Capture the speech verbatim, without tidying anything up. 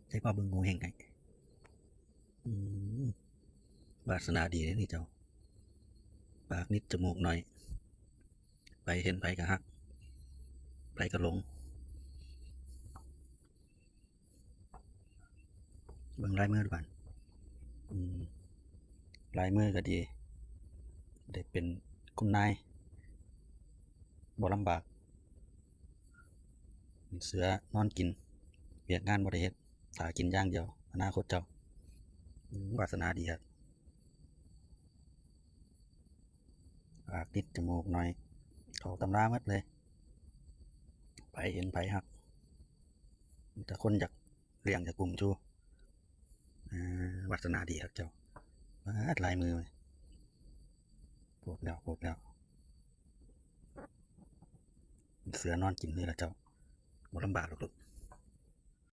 ใช่พ่อเบิ่งโงเฮงให้ อืม วาสนาดีเลยนี่เจ้า ปากนิดจมูกหน่อย ไปเห็นไผก็ฮัก ไผก็หลง เบิ่งลายมือดูก่อน อืม ลายมือก็ดี ได้เป็นคุณนาย บ่ลำบาก เสือนอนกิน เวียกงานบ่ได้เฮ็ด ถ้ากินอย่างเดียว อนาคตเจ้า อืม วาสนาดีครับ ปากนิดจมูกหน่อย เข้าตำราหมดเลย ไผเห็นไผฮัก มีแต่คนอยากเลี้ยงอยากอุ้มอยู่ อ่า วาสนาดีครับเจ้า ปาดลายมือเลย ปวดแล้ว ปวดแล้ว เสือนอนกินนี่แหละเจ้า บ่ลำบากหรอกลูก